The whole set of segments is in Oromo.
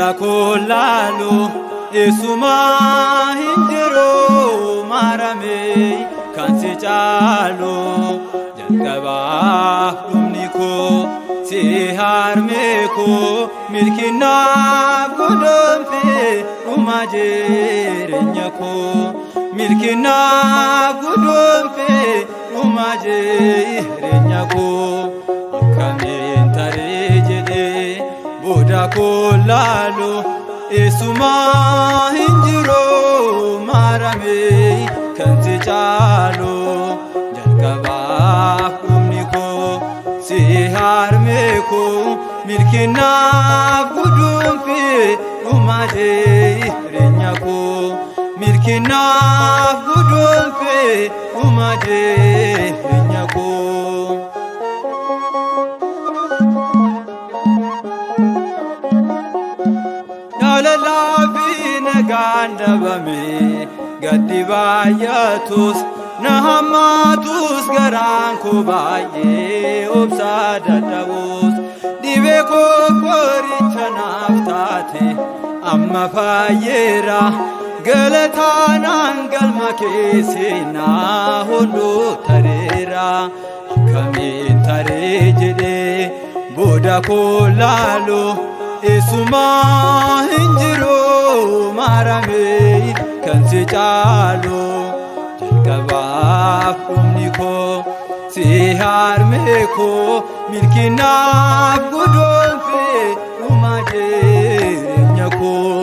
Booda koo laalu eessumaa hin jiru maarame kan si caalu jalqabaaf dhumni koo si harmee koo milkinaaf godhomfee dhuma jireenya koo milkinaaf godhomfee dhuma jireenya koo akkamiin taree jedhee booda koo laalu eessumaa hin jiru maarame kan si caalu jalqabaaf dhumni koo si harmee koo milkinaaf godhomfee dhuma jireenya koo milkinaaf godhomfee dhuma jireenya koo. Jaalalaa fi nagaan dhabame gaddi baay'atus na hammaatus garaan koo baay'ee obsaa dadhabus dhibee koo qoricha naaf taate amma faayyeera galataanaan galma keessinaa hunduu tareera akkamiin taree jedhee booda koo laalu eessumaa hin jiru maarame kan si caalu jalqabaaf dhumni koo si harmee koo milkinaaf godhomfee dhuma jireenya koo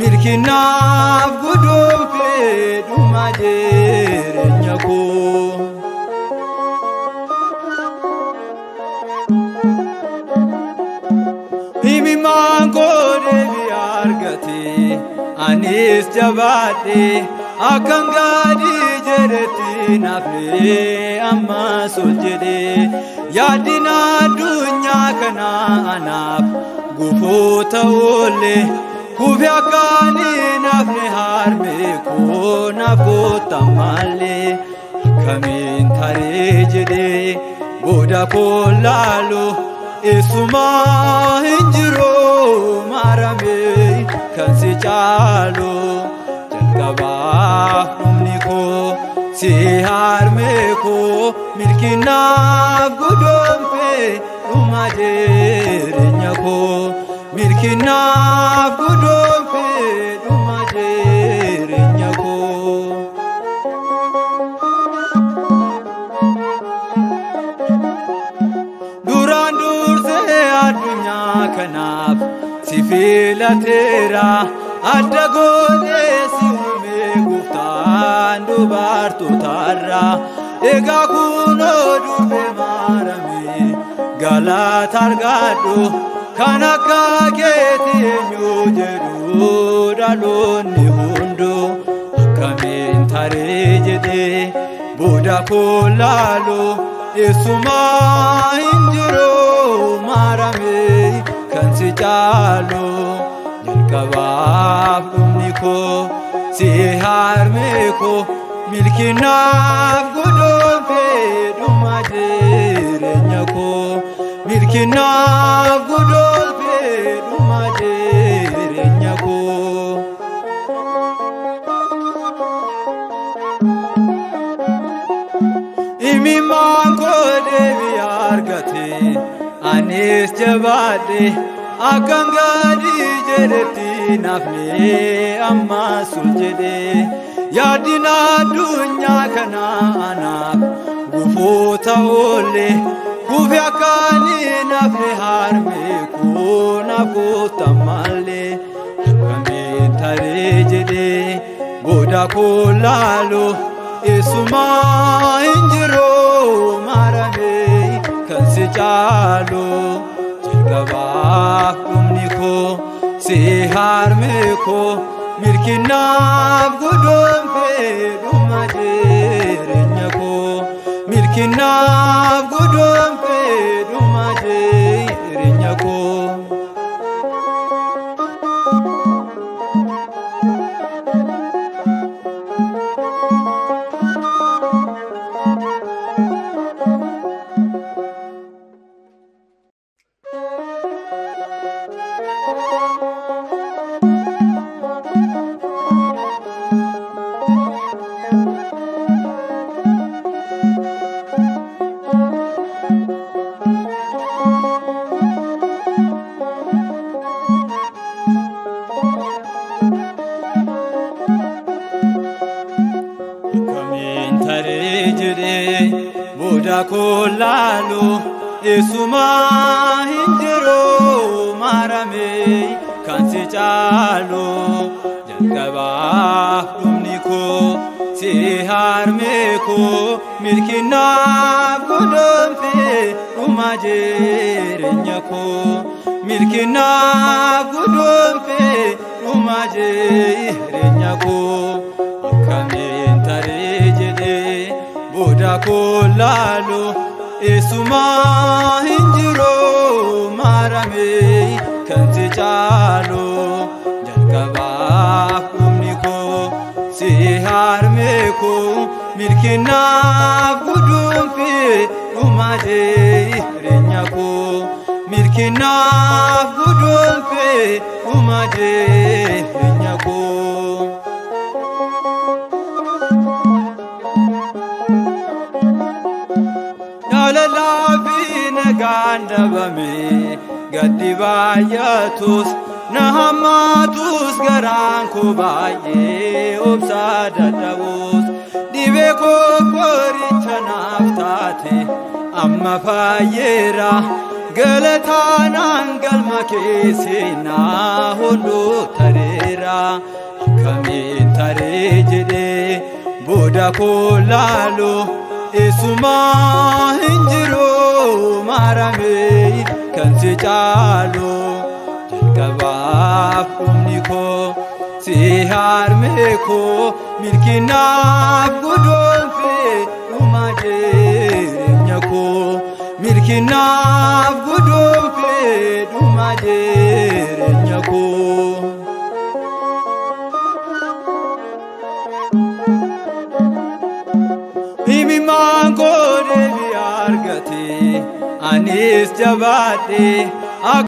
milkinaaf godhomfee dhuma jireenya koo. Imimmaan koo deebii argate anis jabaadhe akkan gadi jedhetti naafne ammas ol jedhe yaadina addunyaa kana anaaf gufuu ta'ullee kufi akkaanii naafne harmee koo naaf kottammallee akkamiin taree jedhee booda koo laalu eessumaa hin jiru maarame kan si caalu jalqabaaf dhumni koo si harmee koo milkinaaf godhomfee dhuma jireenya koo milkinaaf godhomfee dhuma jireenya koo. Duraan dursee addunyaa kanaaf si filateera adda godhee si uume gooftaan dubartootarra egaa kunoo durbee maarame galata argadhu kan akka keetii eenyu jedhu dhaloonni hunduu akkamiin taree jedhee booda koo laalu eessumaa hin jiru maarame kan si caalu jalqabaaf dhumni koo si harmee koo milkinaaf godhomfee dhuma jireenya koo milkinaaf godhomfee dhuma jireenya koo. Imimmaan koo deebii argate anis jabaadhe akkan gadi jedhetti naafne ammas ol jedhe yaadina addunyaa kana anaaf gufuu ta'ullee kufi akkaanii naafne harmee koo naaf kottammallee akkamiin taree jedhee booda koo laalu eessumaa hin jiru maarame kan si caalu jalqabaaf dhumni koo si harmee koo milkinaaf godhomfee dhuma jireenya koo milkinaaf godhomfee dhuma jireenya koo. Thank you. jedhee booda koo laalu eessumaa hin jiru maarame kan si caalu jalqabaaf dhumni koo si harmee koo milkinaaf godhomfee dhuma jireenya koo milkinaaf godhomfee dhuma jireenya koo akkamiin taree jedhee booda koo laalu eessumaa hin jiru maarame kan si caalu jalqabaaf dhumni koo si harmee koo milkinaaf godhomfee dhuma jireenya koo milkinaaf godhomfee dhuma jireenya koo. Jaalalaa fi nagaan dhabame gaddi baay'atus na hammaatus garaan koo baay'ee obsaa dadhabus dhibee koo qoricha naaf taate amma faayyeera galataanaan galma keessinaa hunduu tareera akkamiin taree jedhee booda koo laalu eessumaa hin jiru maarame kan si caalu jalqabaaf dhumni koo si harmee koo milkinaaf godhomfee dhuma jireenya koo milkinaaf godhomfee dhuma jireenya koo. Himimaan koo deebii argate anis jabaadhe.